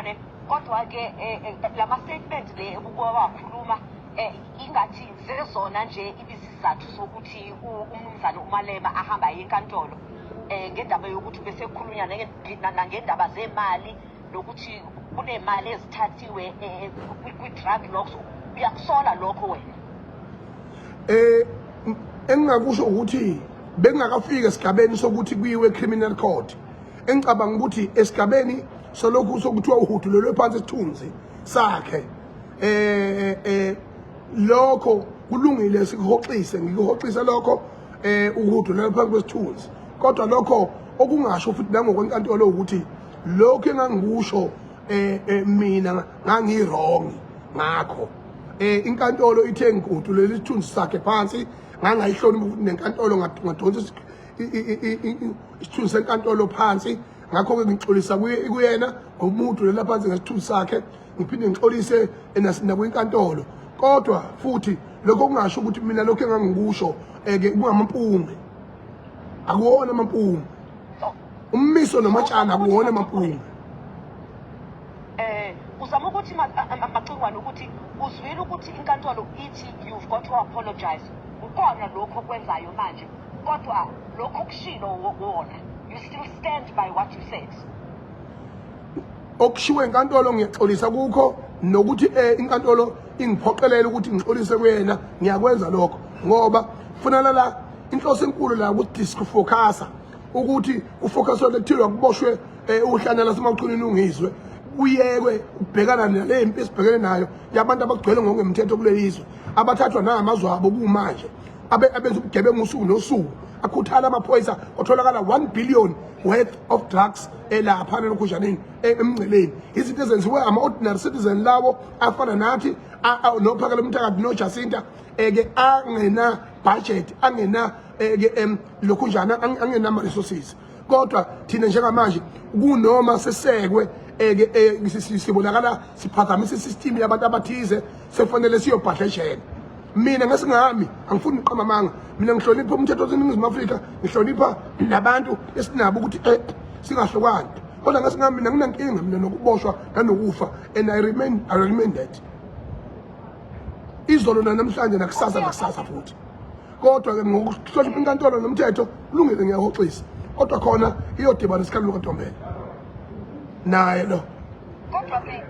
Macingwane, kodwa ke lama statement le obuke wakhuluma ingathi zezona nje ibisizathu sokuthi umnumzane uMalema ahamba aye enkantolo ngendaba yokuthi bese kukhulunywa nangendaba zemali nokuthi kunemali ezithathiwe kwi-drug locks. Uyakusola lokho wena? Engingakusho ukuthi bekungakafiki esigabeni sokuthi kuyiwe criminal court. Engicabanga ukuthi esigabeni solokhu sokuthiwa uhudulelwe phansi isithunzi sakhe, lokho kulungile, sikuhoxise, ngikuhoxise lokho ukuhudulela phansi kwesithunzi. Kodwa lokho okungasho futhi nangokwenkantolo ukuthi lokhu engangikusho mina ngangi-wrong ngakho. Inkantolo ithe ngigudulela isithunzi sakhe phansi, ngangayihloniphi futhi nenkantolo, ngadonsa isithunzi senkantolo phansi. Ngakho-ke ngixolisa kuyena ngomuhudulela phansi ngesithunzi sakhe, ngiphinde ngixolise nakwinkantolo. Kodwa futhi lokho kungasho ukuthi mina lokho engangikusho ke kungamampunge. Akuwona amampunge, ummiso nomatshana akuwona amampunge. Uzama ukuthi, Macingwane, ukuthi uzwile ukuthi inkantolo ithi you've got to apologize. Ukona lokho okwenzayo manje, kodwa lokho okushilo wona, you still stand by what you said? Okushiwo inkantolo ngiyaxolisa kukho, nokuthi inkantolo ingiphoqelele ukuthi ngixolise kuyena, ngiyakwenza lokho ngoba kufunana la inhloso enkulu la ukuthi focus-a ukuthi kufocuswe kuthiwa kuboshwe uhlanya laseMachunwini, uNgizwe, kuyekwe ukubhekana nale mpi esibhekene nayo yabantu abagcwele ngokungemthetho kuleli zwe, abathathwa nangamazwe abo kumanje, abenza ubugebengu usuku nosuku, akhuthala amaphoyisa, kwatholakala 1 billion worth of drugs elapha nalokhunjaneni emngceleni. Izinto ezenziwe ama-ordinary citizen lawo afana nathi nophakela umthakathi noJacinta eke angena budget, angena eke lokhunjana, angena ama-resources. Kodwa thina njengamanje kunoma sesekwe eke sibonakala siphazamisa isystem yabantu abathize, sekufanele siyobhadla ejele. Mina ngesingami angifuni uqamba amanga, mina ngihlonipha umthetho waseNingizimu Afrika, ngihlonipha nabantu esinabo ukuthi singahlukani. Kodwa ngesingami mina nginankinga mina nokuboshwa nanokufa, and I remain that izolo namhlanje nakusasa nakusasa futhi. Kodwa-ke ngokuhlonipha inkantolo nomthetho, kulungile, ngiyahoxisa, kodwa khona iyodibana isikhalo lukaNtombela naye lo. Kodwa ke